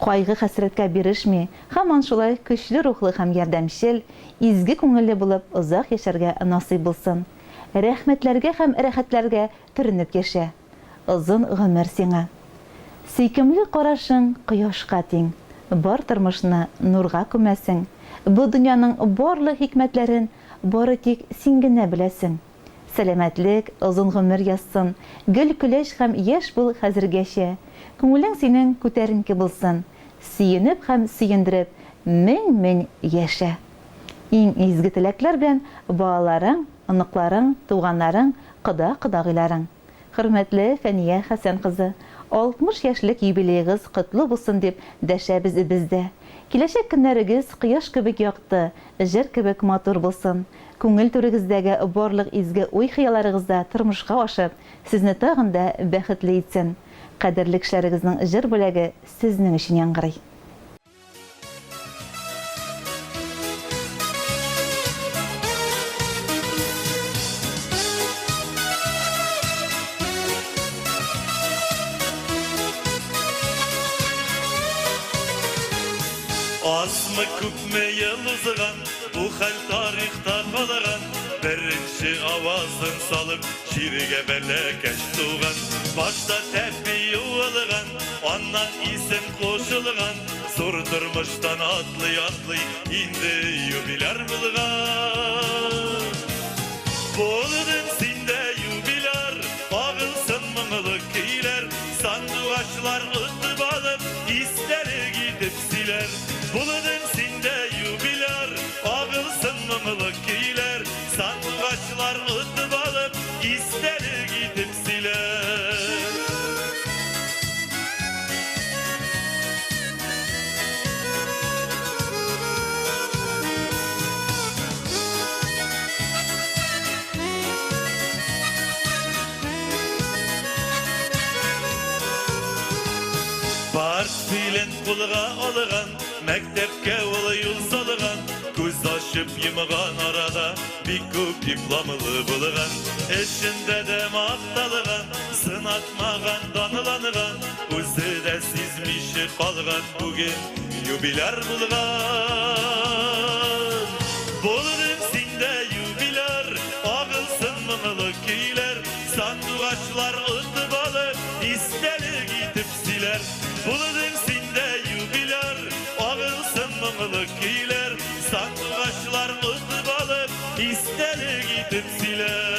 Кайгы-хәсрәткә бирешми, һаман шулай көчле рухлы һәм ярдәмчел, изге күңелле булып озак яшәргә насыйп булсын. Рәхмәтләргә һәм рәхәтләргә төренеп яшә. Озын гомер сиңа. Сөйкемле карашың кояшка тиң, Бар тормышны нурга күмәсең. Бу дөньяның барлык хикмәтләрен Бары тик син генә беләсең. Сәламәтлек, озын гомер язсын, Гел көләч һәм яшь бул хәзергәчә. Күңелең синең күтәренке булсын, Сөенеп һәм сөендереп мең-мең яшә. Иң изге теләкләр белән балаларың, оныкларың, туганнарың, кода-кодагыйларың. Хөрмәтле Фәния Хәсән кызы, 60 яшьлек юбилеегыз котлы булсын дип дәшәбез без дә. Киләчәк көннәрегез кояш кебек якты, җыр кебек матур булсын. Күңел түрегездәге барлык изге уй-хыялларыгыз да тормышка ашып, сезне тагын да бәхетле итсен. Кадерле кешеләрегезнең җыр бүләге сезнең өчен яңгырый. Азмы күпме ел узган, бу хәл тарихта калган. Беренче авазын салып, җиргә бәләкәч туган. Башта тәпи юылган, аннан исем кушылган. Зур тормыштан атлый-атлый, инде юбиляр булган. Булдың син дә юбиляр, агылсын моңлы көйләр, сандугачлар отып алып, истәлек итеп сөйләр. Булдың син дә юбиляр, агылсын моңлы көйләр, сандугачлар отып алып, истәлек итеп сөйләр. Портфелен кулга алган, мәктәпкә ул юл салган, күз ачып йомган арада бик күп дипломлы булган. Эшендә дә макталган, сынатмаган, данланган, үзе дә сизмичә калган, бүген юбиляр булган. Булдың син дә юбиляр, агылсын моңлы көйләр, сандугачлар отып алып, истәлек итеп сөйләр. Булдың син дә юбиляр, агылсын моңлы көйләр, сандугачлар отып алып, истәлек итеп сөйләр.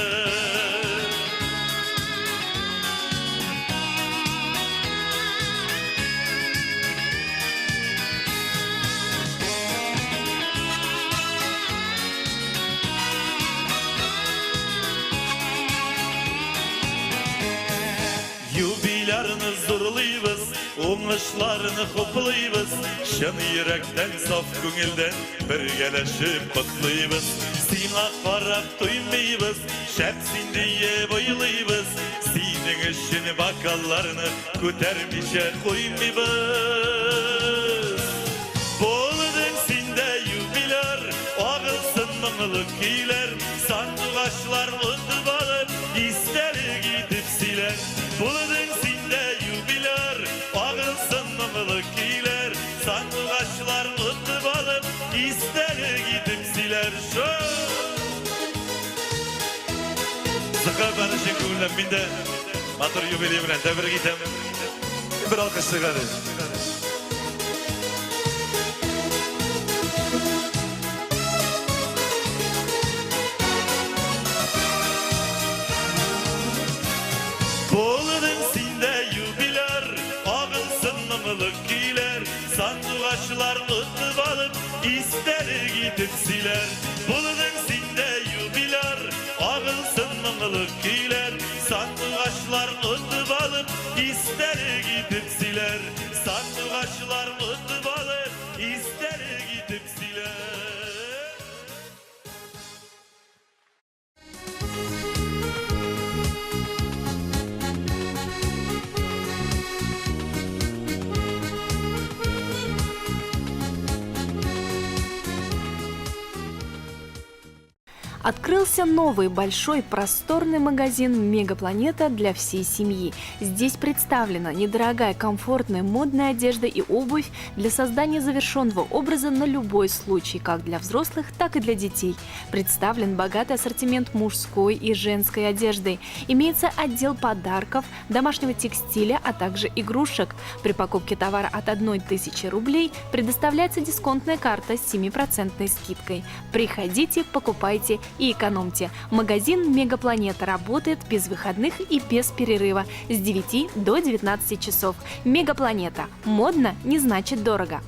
Юбилярны зурлыйбыз, уңышларны хуплыйбыз, чын йөрәктән, саф күңелдән бергәләшеп котлыйбыз. Сиңа карап туймыйбыз, шәп син диеп уйлыйбыз, синең өчен бокалларны күтәрмичә куймыйбыз. Булдың син дә юбиляр, агылсын моңлы көйләр, сандугачлар отып алып, истәлек итеп сөйләр. Булдың син дә юбиляр, агылсын моңлы көйләр, сандугачлар отып алып, истәлек итеп сөйләр. Зөһрә чын күңелдән мин дә матур юбилей белән тәбрик итәм. Бер алкыш чыгарды. Истәлек итеп сөйләр. Булдың син дә юбиляр, Агылсын моңлы көйләр. Сандугачлар отып алып, Истәлек итеп сөйләр. Сандугачлар отып алып, Истәлек итеп сөйләр. Открылся новый большой просторный магазин «Мегапланета» для всей семьи. Здесь представлена недорогая, комфортная, модная одежда и обувь для создания завершенного образа на любой случай, как для взрослых, так и для детей. Представлен богатый ассортимент мужской и женской одежды. Имеется отдел подарков, домашнего текстиля, а также игрушек. При покупке товара от 1000 рублей предоставляется дисконтная карта с 7% скидкой. Приходите, покупайте и экономьте. Магазин «Мегапланета» работает без выходных и без перерыва с 9 до 19 часов. «Мегапланета». Модно не значит дорого.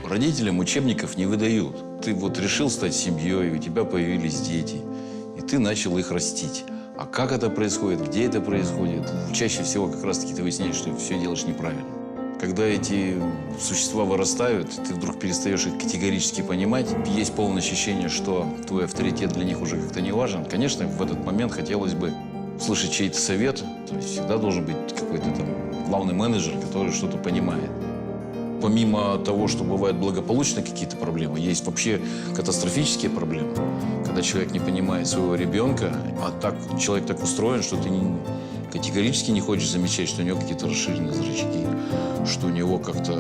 Родителям учебников не выдают. Ты вот решил стать семьей, у тебя появились дети, и ты начал их растить. А как это происходит, где это происходит? Чаще всего как раз-таки ты выясняешь, что все делаешь неправильно. Когда эти существа вырастают, ты вдруг перестаешь их категорически понимать. Есть полное ощущение, что твой авторитет для них уже как-то не важен. Конечно, в этот момент хотелось бы слышать чей-то совет. То есть всегда должен быть какой-то там главный менеджер, который что-то понимает. Помимо того, что бывают благополучные какие-то проблемы, есть вообще катастрофические проблемы, когда человек не понимает своего ребенка, а так человек так устроен, что ты Категорически не хочешь замечать, что у него какие-то расширенные зрачки, что у него как-то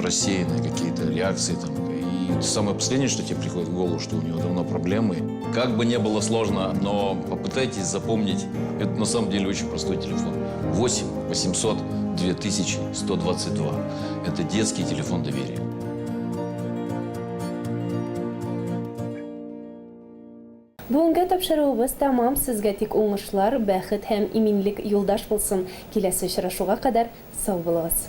рассеянные какие-то реакции. Там. И самое последнее, что тебе приходит в голову, что у него давно проблемы. Как бы не было сложно, но попытайтесь запомнить, это на самом деле очень простой телефон. 8 800 2122. Это детский телефон доверия. Бүгенге тапшыруыбыз тәмам. Сезгә тик уңышлар, бәхет һәм иминлек юлдаш булсын. Киләсе очрашуга кадәр сау булыгыз.